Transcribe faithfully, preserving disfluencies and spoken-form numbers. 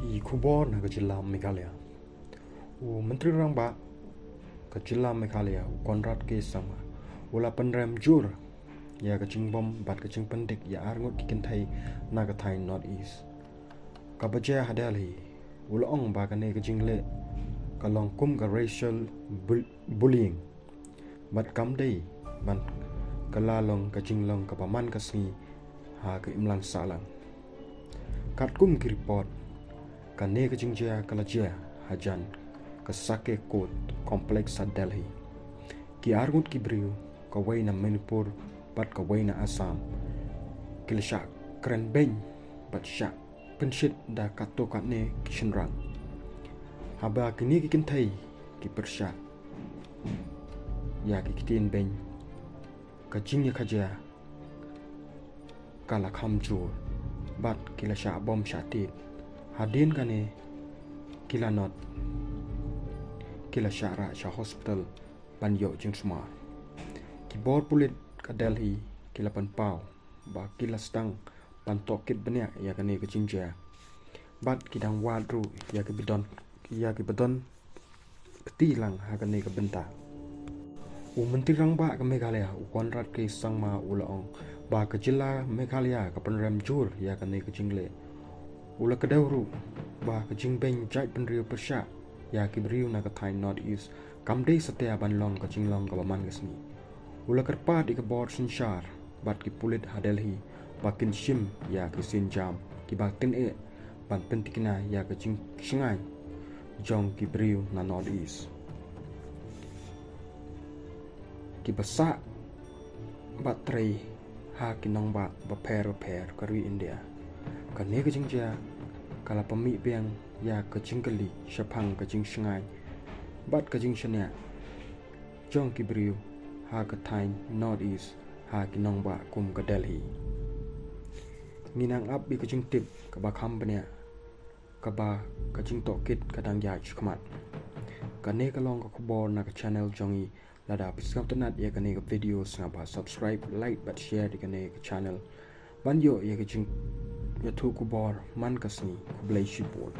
Ki khubor na ka jylla Meghalaya. U Myntri Rangbah ka jylla Meghalaya, u Conrad K Sangma, u la pynrem jur ïa ka jingbom bad ka jingpyndik ïa arngut ki kynthei na ka thaiñ North East. Kaba jia ha Delhi, u la ong ba kane ka jingleh ka long kum ka racial bul-, bullying. Bad kam dei ban ka la long ka jinglong kaba man ka sngi ha ka imlang sahlang. Katkum ki report, kane ka jingjia ka la jia hajan ka Sacred Court Complex ha Delhi. Ki arngut ki briew, kawei na Manipur bad kawei na Assam, ki la shah kren beiñ bad shah pynshit da katto katne ki shynrang. Haba kine ki kynthei ki pyrshah ïa ki ktien beiñ, ka jingïakajia ka la kham jur bad ki la shah bom shah tied. Hadien kane ki la nod, ki la shah rah sha hospital ban ïoh jingsumar. Ki bor pulit ka Delhi ki la pynpaw ba ki la sdang ban tohkit bniah ïa kane ka jingjia bad ki dang wad ruh ïa ki ba don, ïa ki ba don kti lang ha kane ka bynta. U Myntri Rangbah ka Meghalaya, u Conrad K Sangma, u la ong ba ka jylla Meghalaya ka pynrem jur ïa kane ka jingleh. U la kdew ruh ba ka jingbeiñ jaitbynriew pyrshah ïa ki briew na ka thaiñ North East kam dei satia ban long ka jinglong kaba man ka sngi. U la kyrpad ïa ka bor synshar bad ki pulit ha Delhi ba kin shim ïa ki sienjam kiba tyngeh ban pyntikna ïa ka jingshngaiñ jong ki briew na North East, kiba sah bad trei ha ki nongbah bapher bapher ka ri India. Kane ka jingjia ka la pynmih biang ïa ka jingkylli shaphang ka jingshngaiñ bad ka jingshaniah jong ki briew ha ka thaiñ North East ha ki nongbah kum ka Delhi. Ngi nang ap ïa ka jingtip kaba kham bniah, kaba ka jingtohkit ka dang ïaid shakhmat. Kane ka long ka khubor na ka channel jong ngi. Lada phi sngewtynnat ïa kane ka video, sngewbha subscribe, like bad share ïa kane ka channel ban ïoh ïa ka jingïathuh khubor man ka sngi. Khublei shibun.